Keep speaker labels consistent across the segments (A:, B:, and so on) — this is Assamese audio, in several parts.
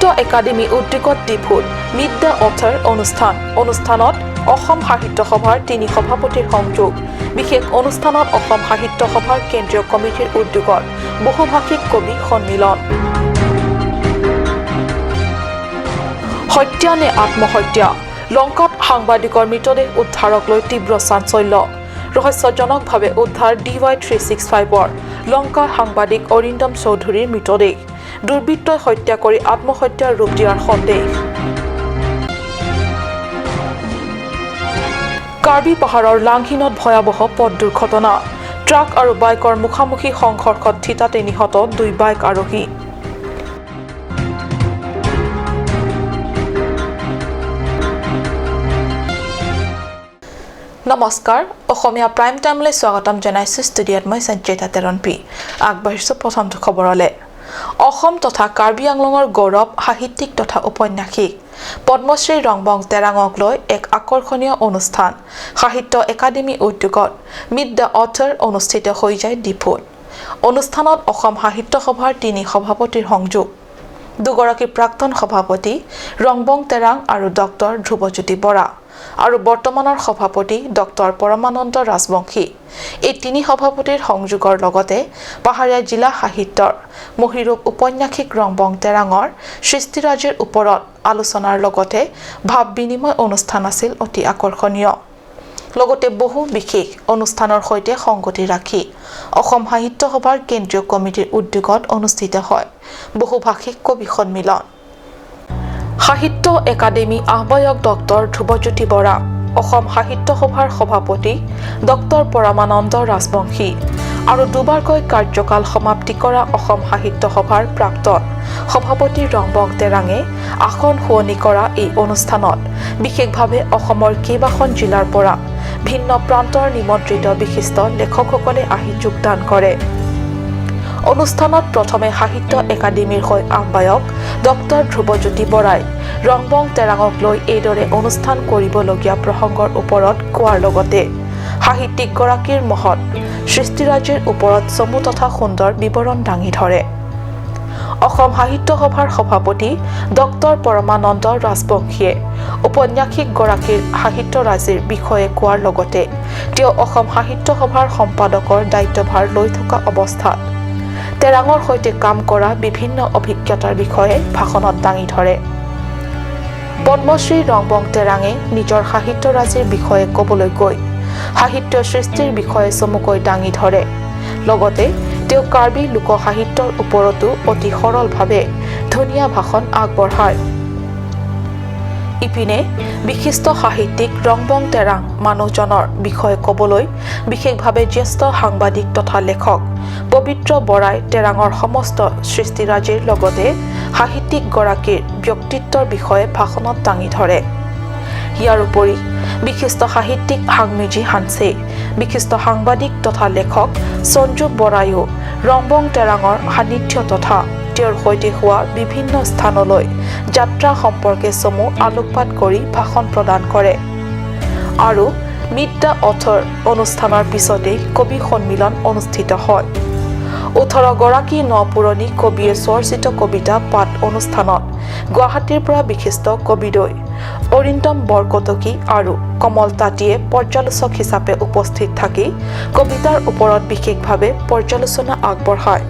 A: সাহিত্য একাডেমী উদ্যোগত ডিফুত মিট the author অনুষ্ঠান। অনুষ্ঠানত অসম সাহিত্য সভাৰ তিনি সভাপতিৰ সংযোগ। বিশেষ অনুষ্ঠানত অসম সাহিত্য সভাৰ কেন্দ্ৰীয় কমিটিৰ উদ্যোগত বহুভাষিক কবি সন্মিলন। হত্যা নে আত্মহত্যা? লংকাত সাংবাদিকৰ মৃতদেহ উদ্ধাৰক লৈ তীব্ৰ চাঞ্চল্য। ৰহস্যজনকভাৱে উদ্ধাৰ DY 365ৰ লংকাৰ সাংবাদিক অৰিন্দম চৌধুৰীৰ মৃতদেহ। দুৰ্বৃত্তই হত্যা কৰি আত্মহত্যাৰ ৰূপ দিয়াৰ সন্দেহ। কাৰ্বি পাহাৰৰ লাংহিনত ভয়াৱহ পথ দুৰ্ঘটনা। ট্ৰাক আৰু বাইকৰ মুখামুখি সংঘৰ্ষত থিতাতে নিহত দুই বাইক আৰোহী। নমস্কাৰ, অসমীয়া প্ৰাইম টাইমলৈ স্বাগতম জনাইছোঁ। ষ্টুডিঅ'ত মই সঞ্চিতা তেৰণপি। আগবাঢ়িছোঁ প্ৰথমটো খবৰলৈ। অসম তথা কাৰ্বি আংলঙৰ গৌৰৱ সাহিত্যিক তথা ঔপন্যাসিক পদ্মশ্ৰী ৰংবং তেৰাঙক লৈ এক আকৰ্ষণীয় অনুষ্ঠান সাহিত্য একাডেমী উদ্যোগত মিট the author অনুষ্ঠিত হৈ যায় ডিফুত। অনুষ্ঠানত অসম সাহিত্য সভাৰ তিনি সভাপতিৰ সংযোগ। দুগৰাকী প্ৰাক্তন সভাপতি ৰংবং তেৰাং আৰু ডক্টৰ ধ্ৰুৱজ্যোতি বৰা আৰু বৰ্তমানৰ সভাপতি ডক্টৰ পৰমানন্দ ৰাজবংশী, এই তিনি সভাপতিৰ সংযোগৰ লগতে পাহাৰীয়া জিলা সাহিত্যৰ মহিৰূপ উপন্যাসিক ৰংবং তেৰাঙৰ সৃষ্টিৰাজিৰ ওপৰত আলোচনাৰ লগতে ভাৱ বিনিময় অনুষ্ঠান আছিল অতি আকৰ্ষণীয়। লগতে বহু বিশেষ অনুষ্ঠানৰ সৈতে সংগতি ৰাখি অসম সাহিত্য সভাৰ কেন্দ্ৰীয় কমিটিৰ উদ্যোগত অনুষ্ঠিত হয় বহুভাষিক কবি সন্মিলন। সাহিত্য একাডেমী আহ্বায়ক ডক্টৰ ধ্ৰুৱজ্যোতি বৰা, অসম সাহিত্য সভাৰ সভাপতি ডক্টৰ পৰমানন্দ ৰাজবংশী আৰু দুবাৰকৈ কাৰ্যকাল সমাপ্তি কৰা অসম সাহিত্য সভাৰ প্ৰাক্তন সভাপতি ৰংবং তেৰাঙে আসন শুৱনি কৰা এই অনুষ্ঠানত বিশেষভাৱে অসমৰ কেইবাখন জিলাৰ পৰা ভিন্ন প্ৰান্তৰ নিমন্ত্ৰিত বিশিষ্ট লেখকসকলে আহি যোগদান কৰে। অনুষ্ঠানত প্ৰথমে সাহিত্য একাডেমীৰ হৈ আহ্বায়ক ডক্টৰ ধ্ৰুৱজ্যোতি বৰাই ৰংবং তেৰাঙক লৈ এইদৰে অনুষ্ঠান কৰিবলগীয়া প্ৰসংগৰ ওপৰত কোৱাৰ লগতে সাহিত্যিকগৰাকীৰ মহৎ সৃষ্টিৰাজিৰ ওপৰত চমু তথা সুন্দৰ বিৱৰণ দাঙি ধৰে। অসম সাহিত্য সভাৰ সভাপতি ডক্টৰ পৰমানন্দ ৰাজবংশীয়ে ঔপন্যাসিকগৰাকীৰ সাহিত্যৰাজিৰ বিষয়ে কোৱাৰ লগতে তেওঁ অসম সাহিত্য সভাৰ সম্পাদকৰ দায়িত্বভাৰ লৈ থকা অৱস্থাত তেৰাঙৰ সৈতে কাম কৰা বিভিন্ন অভিজ্ঞতাৰ বিষয়ে ভাষণত দাঙি ধৰে। পদ্মশ্ৰী ৰংবং তেৰাঙে নিজৰ সাহিত্যৰাজিৰ বিষয়ে ক'বলৈ গৈ সাহিত্য সৃষ্টিৰ বিষয়ে চমুকৈ দাঙি ধৰে। লগতে তেওঁ কাৰ্বি লোক সাহিত্যৰ ওপৰতো অতি সৰলভাৱে ধুনীয়া ভাষণ আগবঢ়ায়। ইপিনে বিশিষ্ট সাহিত্যিক ৰংবং তেৰাং মানুহজনৰ বিষয়ে ক'বলৈ বিশেষভাৱে জ্যেষ্ঠ সাংবাদিক তথা লেখক পবিত্ৰ বৰাই তেৰাঙৰ সমস্ত সৃষ্টিৰাজিৰ লগতে সাহিত্যিকগৰাকীৰ ব্যক্তিত্বৰ বিষয়ে ভাষণত দাঙি ধৰে। ইয়াৰ উপৰি বিশিষ্ট সাহিত্যিক হাংমিজি হানছে, বিশিষ্ট সাংবাদিক তথা লেখক সঞ্জু বৰায়ো ৰংবং তেৰাঙৰ সান্নিধ্য তথা তেওঁৰ সৈতে হোৱা বিভিন্ন স্থানলৈ যাত্ৰা সম্পৰ্কে চমু আলোকপাত কৰি ভাষণ প্ৰদান কৰে। আৰু মিট the author অনুষ্ঠানৰ পিছতেই কবি সন্মিলন অনুষ্ঠিত হয়। 18 গৰাকী ন পুৰণি কবিয়ে স্বৰচিত কবিতা পাঠ অনুষ্ঠানত গুৱাহাটীৰ পৰা বিশিষ্ট কবিদ্বয় অৰিন্দম বৰকটকী আৰু কমল তাঁতীয়ে পৰ্যালোচক হিচাপে উপস্থিত থাকি কবিতাৰ ওপৰত বিশেষভাৱে পৰ্যালোচনা আগবঢ়ায়।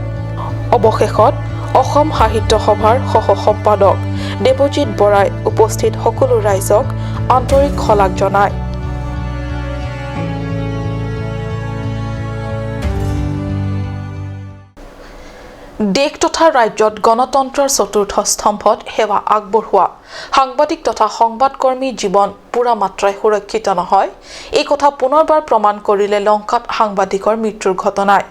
A: অৱশেষত অসম সাহিত্য সভাৰ সহ সম্পাদক দেৱজিৎ বৰাই উপস্থিত সকলো ৰাইজক আন্তৰিক শলাগ জনায়। দেশ তথা ৰাজ্যত গণতন্ত্ৰৰ চতুৰ্থ স্তম্ভত সেৱা আগবঢ়োৱা সাংবাদিক তথা সংবাদকৰ্মী জীৱন পূৰা মাত্ৰাই সুৰক্ষিত নহয়, এই কথা পুনৰবাৰ প্ৰমাণ কৰিলে লংকাত সাংবাদিকৰ মৃত্যুৰ ঘটনাই।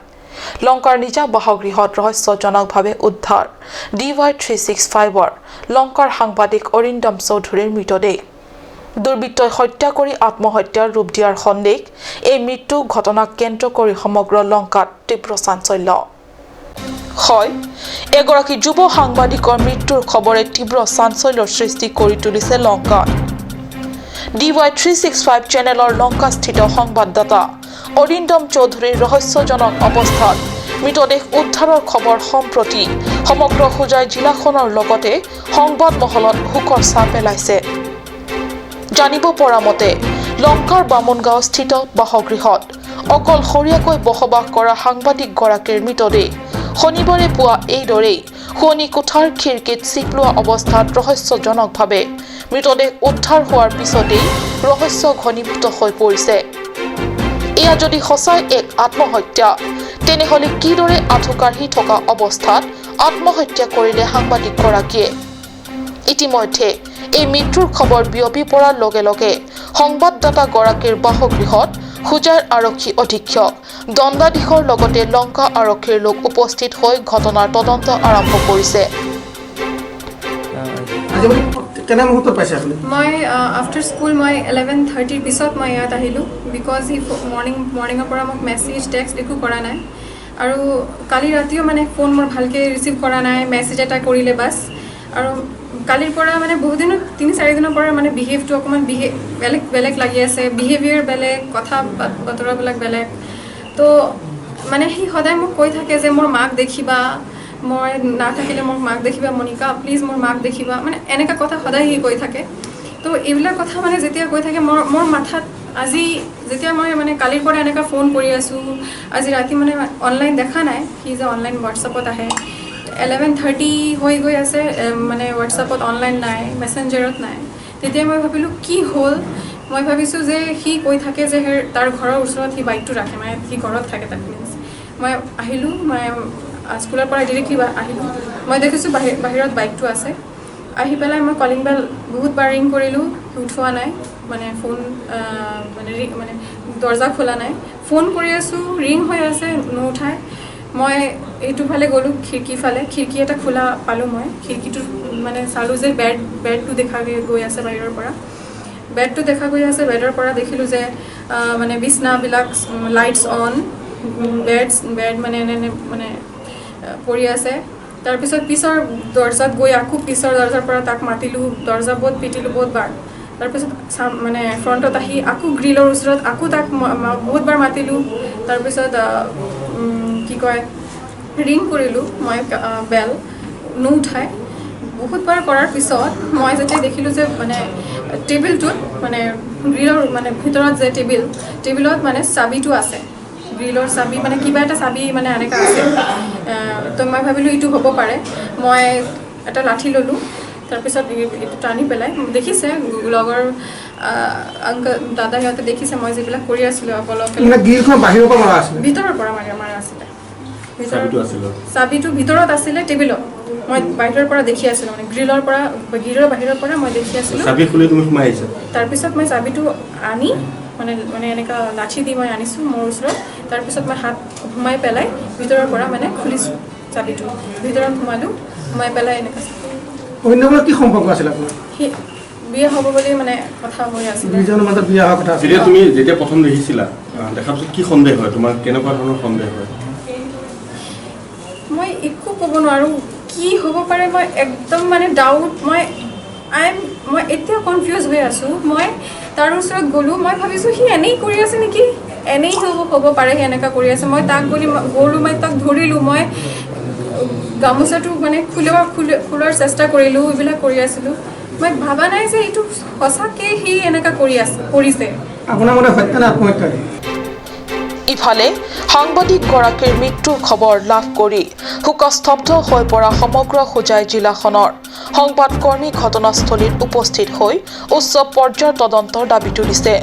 A: লংকাৰ নিজা বাসগৃহত ৰহস্যজনকভাৱে উদ্ধাৰ DY 365ৰ লংকাৰ সাংবাদিক অৰিন্দম চৌধুৰীৰ মৃতদেহ। দুৰ্বৃত্তই হত্যা কৰি আত্মহত্যাৰ ৰূপ দিয়াৰ সন্দেহ। এই মৃত্যু ঘটনাক কেন্দ্ৰ কৰি সমগ্ৰ লংকাত তীব্ৰ চাঞ্চল্য হয়। এগৰাকী যুৱ সাংবাদিকৰ মৃত্যুৰ খবৰে তীব্ৰ চাঞ্চল্যৰ সৃষ্টি কৰি তুলিছে লংকাত। DY 365 চেনেলৰ লংকাস্থিত সংবাদদাতা অৰিন্দম চৌধুৰীৰ ৰহস্যজনক অৱস্থাত মৃতদেহ উদ্ধাৰৰ খবৰ সম্প্ৰতি সমগ্ৰ হোজাই জিলাখনৰ লগতে সংবাদ মহলত শোকৰ ছাঁ পেলাইছে। জানিব পৰা মতে, লংকাৰ বামুণগাঁওস্থিত বাসগৃহত অকলশৰীয়াকৈ বসবাস কৰা সাংবাদিকগৰাকীৰ মৃতদেহ শনিবাৰে পুৱা এইদৰেই শোৱনি কোঠাৰ খিৰিকীত চিপ লোৱা অৱস্থাত ৰহস্যজনকভাৱে মৃতদেহ উদ্ধাৰ হোৱাৰ পিছতেই ৰহস্য ঘনীভূত হৈ পৰিছে। এয়া যদি সঁচাই এক আত্মহত্যা, তেনেহ'লে কিদৰে আঁঠুকাঢ়ি থকা অৱস্থাত আত্মহত্যা কৰিলে সাংবাদিকগৰাকীয়ে? ইতিমধ্যে এই মৃত্যুৰ খবৰ বিয়পি পৰাৰ লগে লগে সংবাদদাতাগৰাকীৰ বাসগৃহত হোজাইৰ আৰক্ষী অধীক্ষক, দণ্ডাধীশৰ লগতে লংকা আৰক্ষীৰ লোক উপস্থিত হৈ ঘটনাৰ তদন্ত আৰম্ভ কৰিছে।
B: আজি আপুনি কেনে মুহূৰ্তত পাইছে আপুনি?
C: মই আফটাৰ স্কুল, মই 11:30ৰ পিছত মই ইয়াত আহিলোঁ, because C মৰ্ণিঙৰ পৰা মোক মেছেজ, টেক্সট একো কৰা নাই আৰু কালি ৰাতিও মানে ফোন মোৰ ভালকৈ ৰিচিভ কৰা নাই, মেছেজ এটা কৰিলে বাছ। আৰু কালিৰ পৰা মানে বহুত দিনৰ, 3-4 দিনৰ পৰা মানে বিহেভটো অকণমান বেলেগ বেলেগ লাগি আছে, বিহেভিয়াৰ বেলেগ, কথা বতৰাবিলাক বেলেগ। তো মানে সি সদায় মোক কৈ থাকে যে মোৰ মাক দেখিবা, মই নাথাকিলে মোক মাক দেখিবা, মনিকা প্লিজ মোৰ মাক দেখিবা, মানে এনেকুৱা কথা সদায় সি কৈ থাকে। তো এইবিলাক কথা মানে যেতিয়া কৈ থাকে, মোৰ মাথাত আজি যেতিয়া মই মানে কালিৰ পৰা এনেকুৱা ফোন কৰি আছোঁ, আজি ৰাতি মানে অনলাইন দেখা নাই, সি যে অনলাইন হোৱাটছআপত আহে, 11:30 হৈ গৈ আছে, মানে হোৱাটছআপত অনলাইন নাই, মেছেঞ্জাৰত নাই। তেতিয়া মই ভাবিলোঁ কি হ'ল। মই ভাবিছোঁ যে সি কৈ থাকে যে সেই তাৰ ঘৰৰ ওচৰত সি বাইকটো ৰাখে, মানে সি ঘৰত থাকে, তাত মিনছ মই আহিলোঁ, মই স্কুলৰ পৰা ডিৰেক্টলি আহিলোঁ, মই দেখিছোঁ বাহিৰত বাইকটো আছে। আহি পেলাই মই কলিং বেল বহুতবাৰ ৰিং কৰিলোঁ, উঠোৱা নাই, মানে ফোন মানে মানে দৰ্জা খোলা নাই। ফোন কৰি আছোঁ, ৰিং হৈ আছে, নুঠায়। মই এইটো ফালে গ'লোঁ, খিৰিকী ফালে, খিৰিকী এটা খোলা পালোঁ। মই খিৰিকীটোত মানে চালোঁ যে বেডটো দেখা গৈ আছে বাহিৰৰ পৰা, বেডটো দেখা গৈ আছে। বেডৰ পৰা দেখিলোঁ যে মানে বিচনাবিলাক লাইটছ অন, বেড মানে এনে এনে মানে পৰি আছে। তাৰপিছত পিছৰ দৰ্জাত গৈ আকৌ পিছৰ দৰ্জাৰ পৰা তাক মাতিলোঁ, দৰ্জা বহুত পিটিলোঁ বহুতবাৰ। তাৰপিছত মানে ফ্ৰণ্টত আহি আকৌ গ্ৰিলৰ ওচৰত আকৌ তাক বহুতবাৰ মাতিলোঁ। তাৰপিছত কি কয়, ৰিং কৰিলোঁ মই বেল, নুঠাই। বহুতবাৰ কৰাৰ পিছত মই যেতিয়া দেখিলোঁ যে মানে টেবুলটোত, মানে গ্ৰিলৰ মানে ভিতৰত যে টেবুলত মানে চাবিটো আছে, গ্ৰিলৰ চাবি, মানে কিবা এটা চাবি মানে এনেকুৱা আছে। তো মই ভাবিলোঁ এইটো হ'ব পাৰে। মই এটা লাঠি ল'লোঁ, তাৰপিছত এইটো টানি পেলাই দেখিছে লগৰ আংকল, দাদা, সিহঁতে দেখিছে মই যিবিলাক কৰি আছিলোঁ অকল অকলে।
B: মানে গ্ৰিলখন বাহিৰৰ পৰা মৰা আছিলে?
C: ভিতৰৰ পৰা মাৰা আছিলে।
D: চাবিটো আছিলে?
C: চাবিটো ভিতৰত আছিলে টেবুলত, মই বাহিৰৰ পৰা দেখি আছিলোঁ, মানে গ্ৰিলৰ বাহিৰৰ পৰা মই দেখি আছিলোঁ।
D: চাবি খুলি তুমি সোমাই আহিছা?
C: তাৰপিছত মই চাবিটো আনি মানে এনেকুৱা লাঠি দি মই আনিছোঁ মোৰ ওচৰত। তাৰপিছত মই হাত সোমাই পেলাই ভিতৰৰ পৰা মানে খুলিছোঁ চাবিটো, ভিতৰত সোমালোঁ, সোমাই পেলাই এনেকুৱা।
B: অৰিন্দমৰ কি সম্পৰ্ক আছিল আপোনাৰ?
C: সি বিয়া হ'ব বুলি মানে কথা হৈ আছিলে।
B: দুইজনৰ মাজত বিয়া হোৱাৰ কথা আছিল?
D: যেতিয়া তুমি যেতিয়া প্ৰথম দেখিছিলা, দেখাৰ পিছত কি সন্দেহ হয় তোমাৰ? কেনেকুৱা ধৰণৰ সন্দেহ হয়?
C: মই একো ক'ব নোৱাৰোঁ কি হ'ব পাৰে। মই একদম মানে ডাউট, মই I am মই এতিয়া কনফিউজ হৈ আছোঁ। মই তাৰ ওচৰত গ'লোঁ, মই ভাবিছোঁ সি এনেই কৰি আছে নেকি, এনেই হ'ব পাৰে সি এনেকুৱা কৰি আছে। মই তাক গ'লি গ'লোঁ, মই তাক ধৰিলোঁ, মই গামোচাটো মানে খোলাৰ চেষ্টা কৰিলোঁ, এইবিলাক কৰি আছিলোঁ। মই ভাবা নাই যে এইটো সঁচাকৈ সি এনেকুৱা কৰি আছে, কৰিছে।
B: আপোনাৰ মতে হত্যা নে আত্মহত্যা?
A: ইফালে সাংবাদিকগৰাকীৰ মৃত্যুৰ খবৰ লাভ কৰি শোকস্তব্ধ হৈ পৰা সমগ্ৰ হোজাই জিলাখনৰ সংবাদকৰ্মী ঘটনাস্থলীত উপস্থিত হৈ উচ্চ পৰ্যায়ৰ তদন্তৰ দাবী তুলিছে।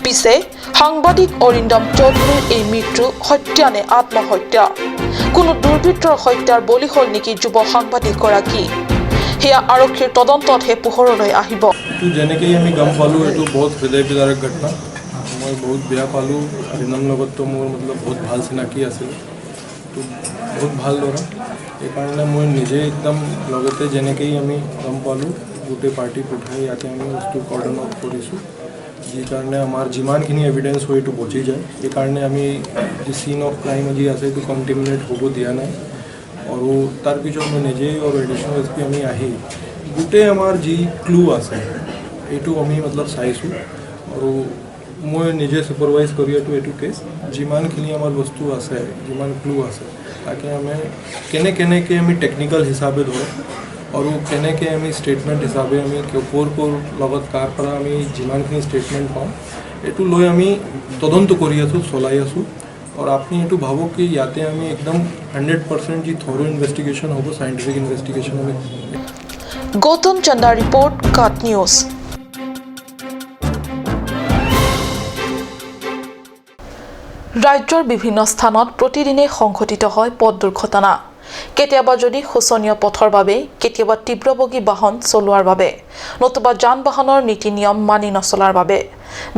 A: পিছে সাংবাদিক অৰিন্দম চৌধুৰীৰ এই মৃত্যু হত্যা নে আত্মহত্যা, কোনো দুৰ্বৃত্তৰ হত্যাৰ বলি হ'ল নেকি যুৱ সাংবাদিকগৰাকী, সেয়া আৰক্ষীৰ তদন্ততহে পোহৰলৈ আহিব।
E: এইটো যেনেকেই আমি গম পালোঁ, এইটো বহুত হৃদয় বিদাৰক ঘটনা। মই বহুত বেয়া পালোঁ। অৰিন্দম লগততো মোৰ মতলব বহুত ভাল চিনাকি আছিল, তো বহুত ভাল ল'ৰা। সেইকাৰণে মই নিজে একদম লগতে যেনেকেই আমি গম পালোঁ, গোটেই পাৰ্টি পঠাই ইয়াতে আমি বস্তু কৰ্ডন অফ কৰিছোঁ, যি কাৰণে আমাৰ যিমানখিনি এভিডেঞ্চ হয় এইটো বচি যায়। সেইকাৰণে আমি যি চিন অফ ক্ৰাইম যি আছে, এইটো কণ্টেমিনেট হ'ব দিয়া নাই। আৰু তাৰপিছত মই নিজেই আৰু এডিশ্যনেল এছ পি আমি আহি গোটেই আমাৰ যি ক্লু আছে, এইটো আমি মতলব চাইছোঁ আৰু মই নিজে ছুপাৰভাইজ কৰি এইটো কেছ। যিমানখিনি আমাৰ বস্তু আছে, যিমান ক্লু আছে, তাকে আমি কেনেকৈ আমি টেকনিকেল হিচাপে ধৰোঁ আৰু কেনেকৈ আমি ষ্টেটমেণ্ট হিচাপে আমি ক'ৰ ক'ৰ লগত কাৰ পৰা আমি যিমানখিনি ষ্টেটমেণ্ট পাওঁ, এইটো লৈ আমি তদন্ত কৰি আছোঁ, চলাই আছোঁ। আৰু আপুনি এইটো ভাবক কি ইয়াতে আমি একদম 100% যি থৰো ইনভেষ্টিগেশ্যন হ'ব, চাইণ্টিফিক ইনভেষ্টিগেশ্যন আমি।
A: গৌতম চন্দা ৰিপৰ্ট, কাট নিউজ। ৰাজ্যৰ বিভিন্ন স্থানত প্ৰতিদিনেই সংঘটিত হয় পথ দুৰ্ঘটনা। কেতিয়াবা যদি শোচনীয় পথৰ বাবে, কেতিয়াবা তীব্ৰবেগী বাহন চলোৱাৰ বাবে, নতুবা যান বাহনৰ নীতি নিয়ম মানি নচলাৰ বাবে,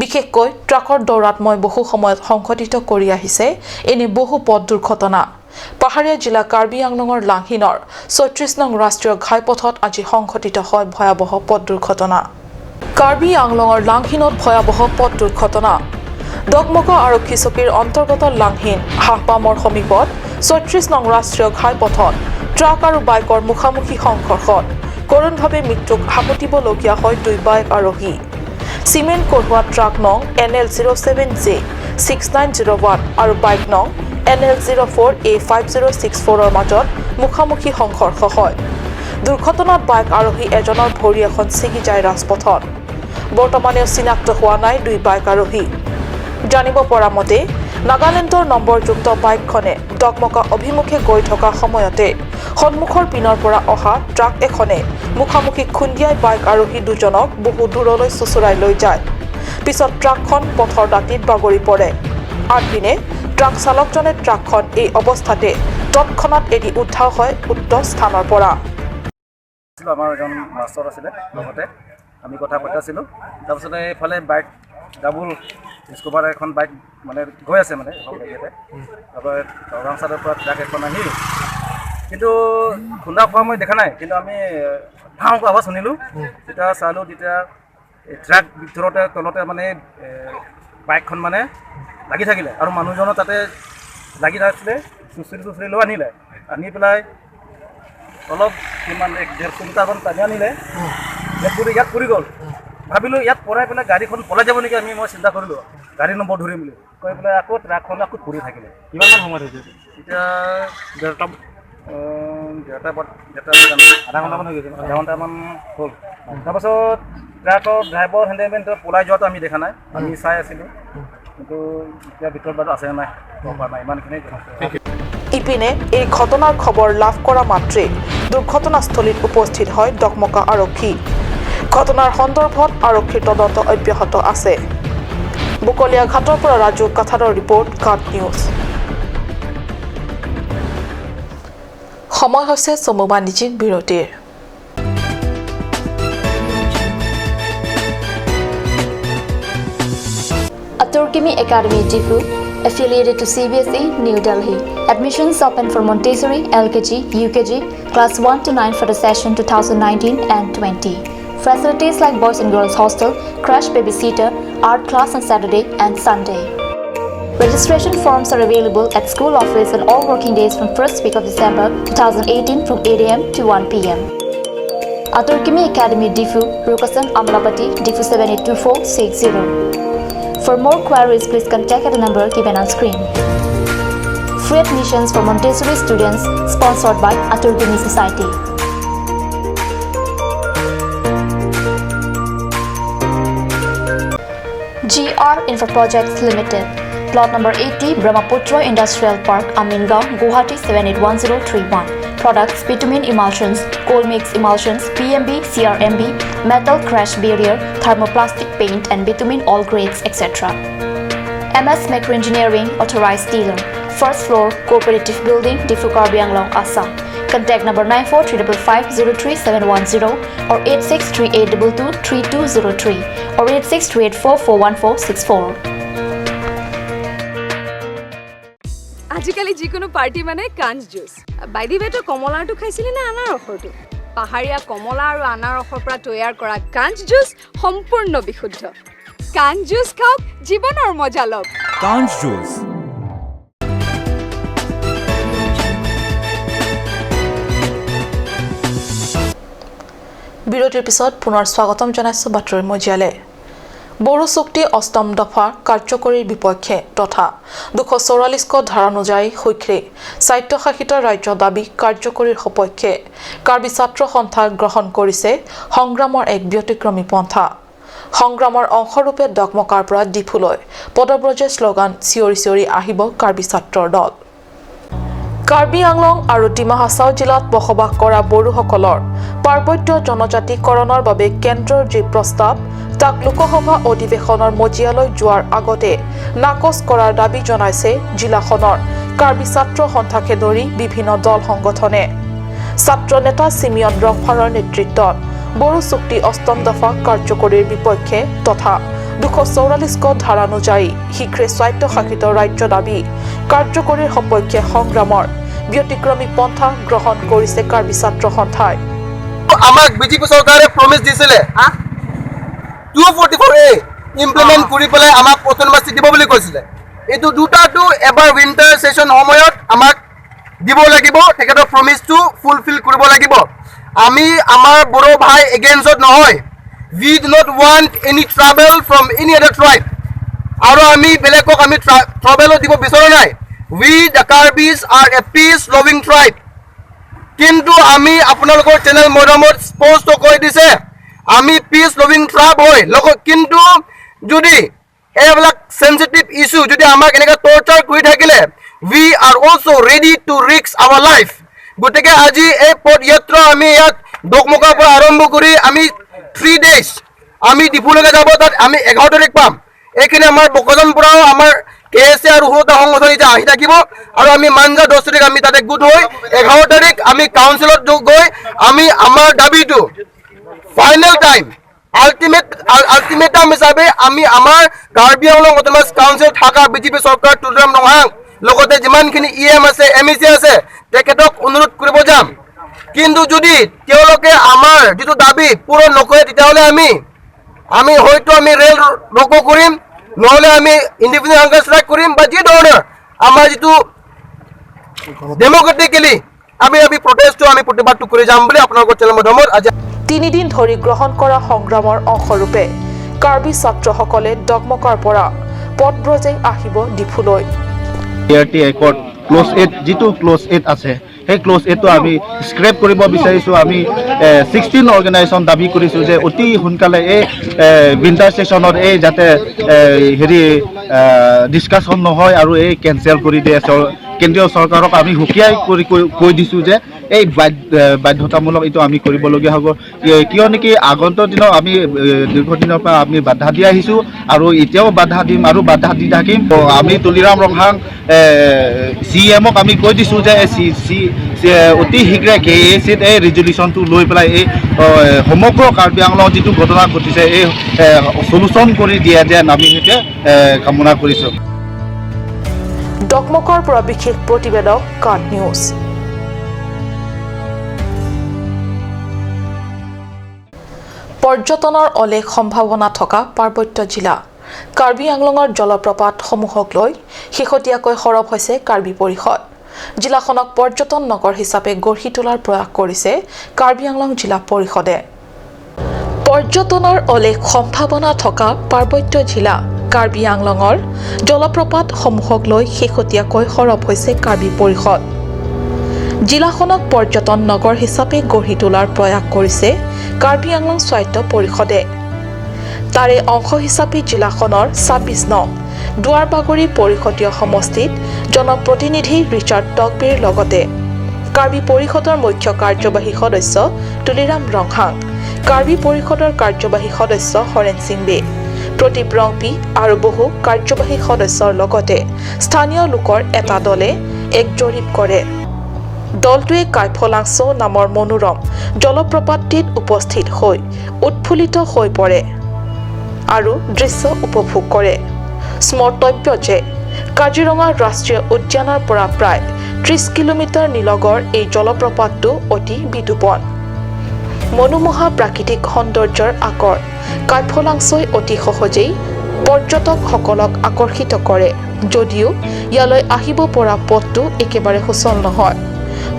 A: বিশেষকৈ ট্ৰাকৰ দৌৰাত্মই বহু সময়ত সংঘটিত কৰি আহিছে এনে বহু পথ দুৰ্ঘটনা। পাহাৰীয়া জিলা কাৰ্বি আংলঙৰ লাংহিনৰ 36 নং ৰাষ্ট্ৰীয় ঘাইপথত আজি সংঘটিত হয় ভয়াৱহ পথ দুৰ্ঘটনা। কাৰ্বি আংলঙৰ লাংহিনত ভয়াৱহ পথ দুৰ্ঘটনা। দগমগা আৰক্ষী চকীৰ অন্তৰ্গত লাংহিন হাঁহপামৰ সমীপত 36 নং ৰাষ্ট্ৰীয় ঘাইপথত ট্ৰাক আৰু বাইকৰ মুখামুখি সংঘৰ্ষত কৰুণভাৱে মৃত্যুক সাৱটিবলগীয়া হয় দুই বাইক আৰোহী। চিমেণ্ট কঢ়োৱা ট্ৰাক নং NL 07 J 6901 আৰু বাইক নং NL 04 A 5064ৰ মাজত মুখামুখি সংঘৰ্ষ হয়। দুৰ্ঘটনাত বাইক আৰোহী এজনৰ ভৰি এখন ছিগি যায় ৰাজপথত। বৰ্তমানেও চিনাক্ত হোৱা নাই দুই বাইক আৰোহী। জানিব পৰা মতে, নাগালেণ্ডৰ নম্বৰযুক্ত বাইকখনে ডকমকা অভিমুখে গৈ থকা সময়তে সন্মুখৰ পিনৰ পৰা অহা ট্ৰাক এখনে মুখামুখি খুন্দিয়াই বাইক আৰোহী দুজনক বহু দূৰলৈ চোঁচৰাই লৈ যায়। পিছত ট্ৰাকখন পথৰ দাঁতিত বাগৰি পৰে। আনপিনে ট্ৰাক চালকজনে ট্ৰাকখন এই অৱস্থাতে তৎক্ষণাত এৰি উদ্ধাৰ হয় উক্ত স্থানৰ পৰা।
F: আমাৰ এজন মাষ্টৰ আছিলে, লগতে আমি কথা পাতিছিলোঁ। তাৰপিছতে এইফালে বাইক ডাবুল স্কুবাৰ এখন বাইক মানে গৈ আছে মানে ইয়াতে। তাৰপৰা দৰং চাইডৰ পৰা ট্ৰাক এখন আহি কিন্তু খুন্দা খোৱা মই দেখা নাই, কিন্তু আমি ধাওকৈ আৱাজ শুনিলোঁ। তেতিয়া চালোঁ, তেতিয়া এই ট্ৰাক ভিতৰতে তলতে মানে বাইকখন মানে লাগি থাকিলে আৰু মানুহজনো তাতে লাগি আছিলে। চুঁচৰি চুঁচৰি লৈ আনিলে, আনি পেলাই অলপ কিমান 1-1.5 কিলোমিটাৰমান টানি আনিলে। ইয়াত পৰি গ'ল। ভাবিলোঁ ইয়াত পৰাই পেলাই গাড়ীখন পলাই যাব নেকি আমি। মই চিন্তা কৰিলোঁ গাড়ী নম্বৰ ধৰিম বুলি কৈ পেলাই আকৌ ট্ৰাকখন আকৌ পৰি থাকিলে।
G: কিমানমান সময়ত হৈছে?
F: এতিয়া
G: 1:30।
F: 1:30, 1:30।
G: আধা ঘণ্টামান হৈ গৈছে?
F: আধা ঘণ্টামান হ'ল। তাৰপাছত ট্ৰাকৰ ড্ৰাইভাৰ হেণ্ডেলমেন পলাই যোৱাটো আমি দেখা নাই, আমি চাই আছিলোঁ। কিন্তু এতিয়া ভিতৰত বাৰু আছে নাই ক'ব পৰা নাই, ইমানখিনি।
A: ইপিনে এই ঘটনাৰ খবৰ লাভ কৰা মাত্ৰেই দুৰ্ঘটনাস্থলীত উপস্থিত হয় ডকমকা আৰক্ষী। ঘটনাৰ সন্দৰ্ভত আৰক্ষীৰ তদন্ত অব্যাহত আছে। বকলীয়াঘাটৰ পৰা ৰাজু কাথাৰৰ ৰিপৰ্ট, কাট নিউজ। সময় হৈছে চমু বাণিজ্যিক বিৰতিৰ।
H: Aturkimi Academy Diphu, affiliated to CBSE, New Delhi. Admissions open for Montessori, LKG, UKG, class 1 to 9 for the session 2019 and 20. Facilities like boys and girls hostel, creche, babysitter, art class on Saturday and Sunday. Registration forms are available at school office on all working days from first week of December 2018 from 8 a.m. to 1 p.m. Aturkimi Academy Diphu, Rukasan, Amlapati, Diphu 782460. For more queries, please contact at the number given on screen. Free admissions for Montessori students sponsored by Aturkimi Society. GR Infra Projects Limited. Plot number 80, Brahmaputra Industrial Park, Amingaon, Guwahati 781031. Products: bitumen emulsions, coal mix emulsions, PMB, CRMB, metal crash barrier, thermoplastic paint and bitumen all grades, etc. MS Macro Engineering, authorized dealer. First floor, Cooperative Building, Diphu, Karbi Anglong, Assam. Contact number 9435503710 or 8638223203 or 8638441464.
I: আজিকালি যিকোনো পাৰ্টি মানে কাঞ্চ জুচ। বাই the ৱে, তই কমলাৰটো খাইছিলি নে আনাৰসৰটো? পাহাৰীয়া কমলা আৰু আনাৰসৰ পৰা তৈয়াৰ কৰা কাঞ্চ জুচ সম্পূৰ্ণ বিশুদ্ধ। কাঞ্চ জুচ খাওক, জীৱনৰ মজা লওক।
J: কাঞ্চ জুচ।
A: বিৰতিৰ পিছত পুনৰ স্বাগতম জনাইছোঁ বাতৰি মজিয়ালে। বড়ো চুক্তি অষ্টম দফা কাৰ্যকৰীৰ বিপক্ষে তথা 244 ধাৰা অনুযায়ী শীঘ্ৰে স্বায়ত্তশাসিত ৰাজ্য দাবী কাৰ্যকৰীৰ সপক্ষে কাৰ্বি ছাত্ৰ সন্থা গ্ৰহণ কৰিছে সংগ্ৰামৰ এক ব্যতিক্ৰমী পন্থা। সংগ্ৰামৰ অংশৰূপে ডকমকাৰ পৰা ডিফুলৈ পদব্ৰজে শ্লোগান চিঞৰি চিঞৰি আহিব কাৰ্বি ছাত্ৰৰ দল। কাৰ্বি আংলং আৰু ডিমা হাছাও জিলাত বসবাস কৰা বড়োসকলৰ পাৰ্বত্য জনজাতিকৰণৰ বাবে কেন্দ্ৰৰ যি প্ৰস্তাৱ তাক লোকসভা অধিৱেশনৰ মজিয়ালৈ যোৱাৰ আগতে নাকচ কৰাৰ দাবী জনাইছে জিলাখনৰ কাৰ্বি ছাত্ৰ সন্থাকে ধৰি বিভিন্ন দল সংগঠনে। ছাত্ৰ নেতা চিমিয়ন ৰংফাৰৰ নেতৃত্বত বড়ো চুক্তি অষ্টম দফা কাৰ্যকৰীৰ বিপক্ষে তথা 244 ধাৰা অনুযায়ী শীঘ্ৰে স্বায়ত্তশাসিত ৰাজ্য দাবী কাৰ্যকৰীৰ সপক্ষে সংগ্ৰামৰ ব্যতিক্ৰমী পন্থা গ্ৰহণ কৰিছে কাৰ্বি ছাত্ৰ সন্থাই।
J: আমাক বিজেপি চৰকাৰে প্ৰমিছ দিছিলে 244A implement কৰি পেলাই আমাক অট'নমাছ দিব বুলি কৈছিলে। এইটো দুটাটো এবাৰ উইণ্টাৰ ছেশ্যন সময়ত আমাক দিব লাগিব, তেখেতৰ প্ৰমিছটো ফুলফিল কৰিব লাগিব। আমি আমাৰ বড়ো ভাই এগেইনষ্টত নহয়, we do not want any trouble from any other tribe. আৰু আমি বেলেগক আমি ট্ৰাবলো দিব বিচৰা নাই। We the Karbis are a peace loving tribe. কিন্তু আমি আপোনালোকৰ চেনেল মৈদামত স্পষ্ট কৈ দিছে আমি পিচ লভিং ট্ৰাইব হয় লগত, কিন্তু যদি এইবিলাক চেঞ্চিটিভ ইছ্যু যদি আমাক এনেকৈ টৰ্চাৰ কৰি থাকিলে we are also ready to risk our life. গতিকে আজি এই পদযাত্ৰা আমি ইয়াত ডকমকাৰ পৰা আৰম্ভ কৰি আমি 3 ডেইজ আমি ডিফুলৈকে যাব, তাত আমি 11 তাৰিখ পাম। এইখিনি আমাৰ বকজন পৰাও আমাৰ কে এছ এ আৰু 16টা সংগঠন এতিয়া আহি থাকিব আৰু আমি মাঞ্জা 10 তাৰিখ আমি তাতে গোট হৈ 11 তাৰিখ আমি কাউন্সিলত গৈ আমি আমাৰ দাবীটো ফাইনেল টাইম আল্টিমেটাম হিচাপে আমি আমাৰ কাৰ্বি আংলং অট'নমাছ কাউন্সিল থকা বিজেপি চৰকাৰ তুলিৰাম ৰংহাং লগতে যিমানখিনি ই এম আছে, এম ই চি আছে, তেখেতক অনুৰোধ কৰিব যাম। কিন্তু যদি তেওঁলোকে আমাৰ যিটো দাবী পূৰণ নকৰে তেতিয়াহ'লে আমি হয়তো আমি ৰেল ৰোকো কৰিম, নহ'লে আমি ইণ্ডিভিজুৱেল হাংগাৰ ষ্ট্ৰাইক কৰিম বা যি ধৰণৰ আমাৰ যিটো ডেম'ক্ৰেটিকেলি আমি প্ৰটেষ্টটো আমি প্ৰতিবাদটো কৰি যাম বুলি আপোনালোকৰ চেনেল মাধ্যমত আজি।
A: তিনিদিন ধৰি গ্ৰহণ কৰা সংগ্ৰামৰ অংশৰূপে কাৰ্বি ছাত্ৰসকলে ডকমকাৰ পৰা পদব্ৰজে আহিব ডিফুলৈ।
K: আৰ টি একৰ্ড ক্লজ 8, যিটো ক্লজ 8 আছে সেই ক্লজ 8টো আমি স্ক্ৰেপ কৰিব বিচাৰিছোঁ। আমি 16 অৰ্গেনাইজেশ্যন দাবী কৰিছোঁ যে অতি সোনকালে এই উইণ্টাৰ ছেশ্যনত এই যাতে হেৰি ডিছকাশ্যন নহয় আৰু এই কেঞ্চেল কৰি দিয়ে। কেন্দ্ৰীয় চৰকাৰক আমি সুকীয়াই কৰি কৈ দিছোঁ যে এই বাধ্যতামূলক এইটো আমি কৰিবলগীয়া হ'ব, কিয় নেকি আগন্তুক দিনত আমি দীৰ্ঘদিনৰ পৰা আমি বাধা দি আহিছোঁ আৰু এতিয়াও বাধা দিম আৰু বাধা দি থাকিম। আমি তুলিৰাম ৰংহাং চি এমক আমি কৈ দিছোঁ যে চি চি অতি শীঘ্ৰে কে এ চিত এই ৰিজলিউশ্যনটো লৈ পেলাই এই সমগ্ৰ কাৰ্বি আংলঙত যিটো ঘটনা ঘটিছে এই চলুচন কৰি দিয়ে যেন আমি সেইটোৱে কামনা কৰিছোঁ।
A: ডকমকৰ পৰা বিশেষ প্ৰতিবেদক, কাট নিউজ। পৰ্যটনৰ অলেখ সম্ভাৱনা থকা পাৰ্বত্য জিলা কাৰ্বি আংলঙৰ জলপ্ৰপাতসমূহক লৈ শেহতীয়াকৈ সৰব হৈছে কাৰ্বি পৰিষদ। জিলাখনক পৰ্যটন নগৰ হিচাপে গঢ়ি তোলাৰ প্ৰয়াস কৰিছে কাৰ্বি আংলং জিলা পৰিষদে। পৰ্যটনৰ অলেখ সম্ভাৱনা থকা পাৰ্বত্য জিলা কাৰ্বি আংলঙৰ জলপ্ৰপাতসমূহক লৈ শেহতীয়াকৈ সৰব হৈছে কাৰ্বি পৰিষদ। জিলাখনক পৰ্যটন নগৰ হিচাপে গঢ়ি তোলাৰ প্ৰয়াস কৰিছে কাৰ্বি আংলং স্বায়ত্ত পৰিষদে। তাৰে অংশ হিচাপে জিলাখনৰ 26 নং দুৱাৰবাগৰি পৰিষদীয় সমষ্টিত জনপ্ৰতিনিধি ৰিচাৰ্ড টকবিৰ লগতে কাৰ্বি পৰিষদৰ মুখ্য কাৰ্যবাহী সদস্য তুলিৰাম ৰংহাং, কাৰ্বি পৰিষদৰ কাৰ্যবাহী সদস্য হৰেণ সিংবে, প্ৰদীপ ৰংপি আৰু বহু কাৰ্যবাহী সদস্যৰ লগতে স্থানীয় লোকৰ এটা দলে এক জৰীপ কৰে। দলটোৱে কাইফলাংছ নামৰ মনোৰম জলপ্ৰপাতটিত উপস্থিত হৈ উৎফুল্লিত হৈ পৰে আৰু দৃশ্য উপভোগ কৰে। স্মৰ্তব্য যে কাজিৰঙা ৰাষ্ট্ৰীয় উদ্যানৰ পৰা প্ৰায় 30 কিলোমিটাৰ নিলগৰ এই জলপ্ৰপাতটো অতি বিতোপন। মনোমোহা প্ৰাকৃতিক সৌন্দৰ্যৰ আকৰ কাইফলাংছই অতি সহজেই পৰ্যটকসকলক আকৰ্ষিত কৰে যদিও ইয়ালৈ আহিব পৰা পথটো একেবাৰে সুচল নহয়।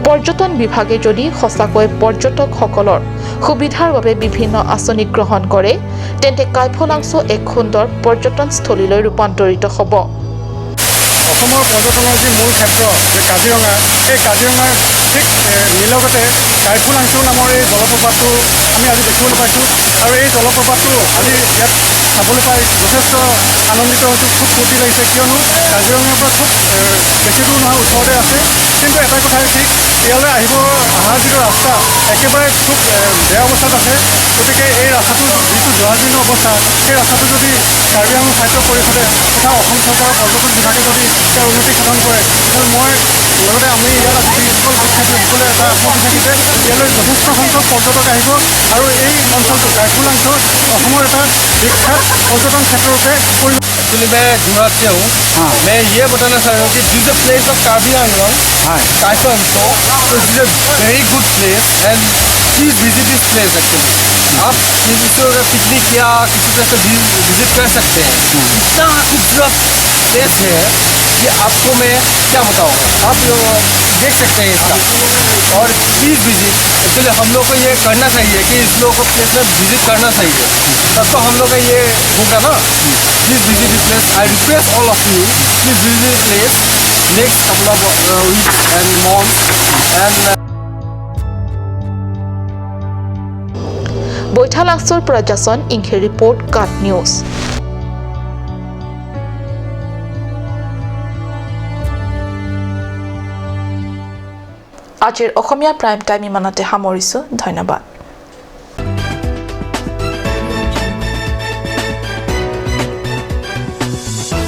A: পৰ্যটন বিভাগে যদি সঁচাকৈ পৰ্যটকসকলৰ সুবিধাৰ বাবে বিভিন্ন আঁচনি গ্ৰহণ কৰে তেন্তে কাইফলাংছ এক সুন্দৰ পৰ্যটনস্থলীলৈ ৰূপান্তৰিত হ'ব।
B: অসমৰ পৰ্যটনৰ যি মূল ক্ষেত্ৰ যে কাজিৰঙা, সেই কাজিৰঙাৰ ঠিক নিলগতে কাইফুলাংছ নামৰ এই জলপ্ৰপাতটো আমি আজি দেখিবলৈ পাইছোঁ আৰু এই জলপ্ৰপাতটো আজি ইয়াত চাবলৈ পাই যথেষ্ট আনন্দিত হৈছোঁ, খুব ফূৰ্তি লাগিছে। কিয়নো কাজিৰঙাৰ পৰা খুব বেছি দূৰ নহয়, ওচৰতে আছে। কিন্তু এটা কথাই ঠিক, ইয়ালৈ অহা যিটো ৰাস্তা একেবাৰে খুব বেয়া অৱস্থাত আছে। গতিকে এই ৰাস্তাটোৰ যিটো জৰাজীৰ্ণ অৱস্থা, সেই ৰাস্তাটো যদি কাৰ্বি আংলং সাহিত্য পৰিষদে তথা অসম চৰকাৰৰ পৰ্যটন বিভাগে যদি ইয়াৰ উন্নতি সাধন কৰে, তেতিয়াহ'লে মই লগতে আমি ইয়াত আজি যিসকল গোট খাইছোঁ সকলোৱে এটা আশা থাকি যে ইয়ালৈ যথেষ্ট সংখ্যক পৰ্যটক আহিব আৰু এই অঞ্চলটো কাইফুলাংছ অসমৰ এটা বিখ্যাত পৰ্যটন ক্ষেত্ৰৰূপে পৰিগণিত।
L: एक्चुअली मैं जोरहाट से हूँ। मैं ये बताना चाह रहा हूँ कि this a place of Karbi Anglong Kaifulangso, तो this a very good place and please visit this place. Actually आप किसी पिकनिक या किसी तरह से विजिट कर सकते हैं। इतना खूबसूरत प्लेस है कि आपको मैं क्या बताऊँ, आप देख सकते हैं इसका। और प्लीज़ विजिट। एक्चुअली हम लोग को ये करना चाहिए कि इस लोगों को प्लेस में विजिट करना चाहिए, तब तो हम लोग का ये होगा ना। Please visit this place. I request all of you, please visit this place next couple of week and month and
A: বৈঠালাংছৰ পৰা জাছন ইংখে ৰিপৰ্ট, কাট নিউজ। আজিৰ অসমীয়া প্ৰাইম টাইম ইমানতে সামৰিছোঁ। ধন্যবাদ।